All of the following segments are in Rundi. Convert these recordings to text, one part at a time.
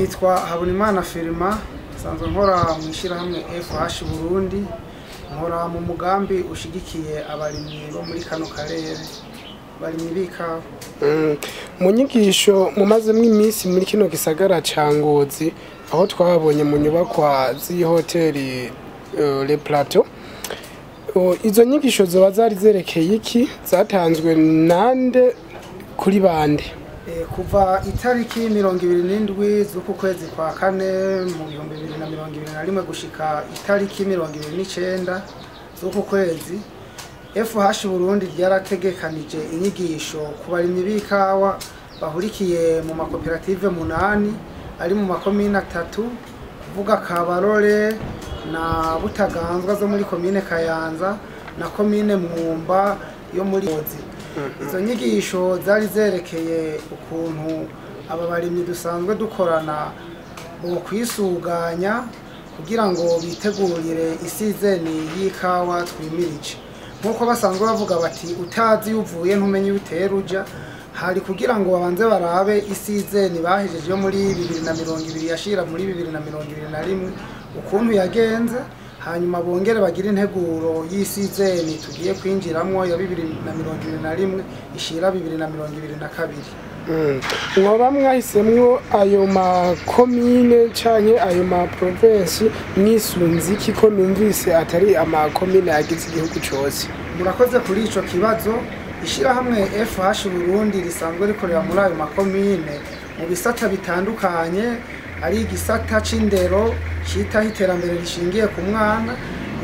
Nitwa Habonimana Firima, nsanzwe nkora mu ishyirahamwe FH Burundi, nkora mu mugambi ushigikiye abarimyi bo muri kano karere, abarimyi b'ikawa. Mu nyigisho mumazemwo iminsi muri kino gisagara ca Ngozi, aho twabonye mu nyubakwa z'ihoteli Le Plateau, izo nyigisho zoba zari zerekeye iki? Zatanzwe nande, kuri bande? Kuva itariki 27 z'uku kwezi kwa kane mu 2021 gushika itariki 29 z'uku kwezi, FH Burundi ryarategekanije inyigisho ku barimyi b'ikawa bahurikiye mu makoperative 8 ari mu makomine 3, kuvuga Kabarore na Butaganzwa zo muri komine Kayanza na komine Mwumba yo muri Ngozi. Izo nyigisho zari zerekeye ukuntu aba barimyi dusanzwe dukorana bo kwisuganya kugira ngo bitegurire isizeni y'ikawa twimirije. Nk'uko basanzwe bavuga bati utazi iyo uvuye ntumenye iyo utera uja, hari kugira ngo babanze barabe isizeni bahejeje yo muri 2020 yashira muri 2021 ukuntu yagenze, hanyuma bongere bagire integuro y'isizeni tugiye kwinjiramwo ya 2021 ishira 2022. Mwoba mwahisemwo ayo makomine canke ayo ma province mwisunze iki, ko numvise atari amakomine agize igihugu cose? Murakoze kuri ico kibazo. Ishirahamwe FH Burundi risanzwe rikorera muri ayo makomine mu bisata bitandukanye, ari igisata c'indero citaho iterambere rishingiye ku mwana,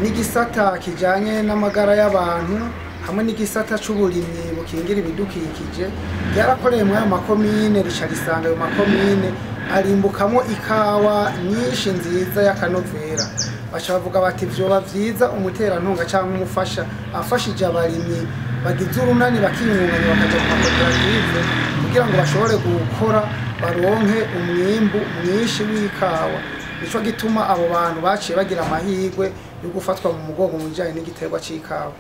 n'igisata kijanye n'amagara y'abantu, hamwe n'igisata c'uburimyi bukingira ibidukikije. Ryarakoreye muri ayo makomine, rica risanga ayo makomine arimbukamwo ikawa nyinshi nziza y'akanovera. Baca bavuga bati vyoba vyiza umuterankunga canke umufasha afashije abarimyi bagize urunani bakiyungunganya bakaja mu makoperative kugira ngo bashobore gukora baronke umwimbu mwinshi w'ikawa. Nico gituma abo bantu baciye bagira amahirwe yo gufatwa mu mugongo mu bijanye n'igiterwa c'ikawa.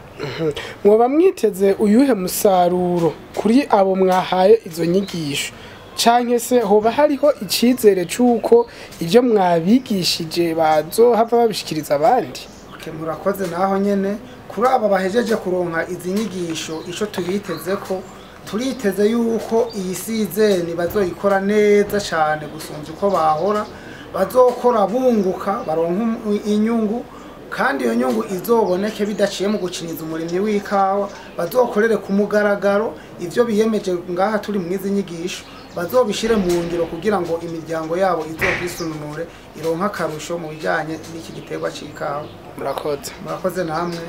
Mwoba mwiteze uyuhe musaruro kuri abo mwahaye izo nyigisho, canke se hoba hariho icizere c'uko ivyo mwabigishije bazohava babishikiriza abandi? Okay, murakoze. Naho nyene kuri aba bahejeje kuronka izi nyigisho, ico tubitezeko, turiteze yuko iyi sizeni bazoyikora neza cane gusumvya uko bahora, bazokora bunguka baronka inyungu, kandi iyo nyungu izoboneke bidaciye mu gucinyiza umurimyi w'ikawa. Bazokorere ku mugaragaro ivyo biyemeje ngaha turi mwizi nyigisho, bazobishire mu ngiro kugira ngo imiryango yabo izokwisununure ironke akarusho mu bijanye n'iki giterwa c'ikawa. Murakoze. Murakoze namwe.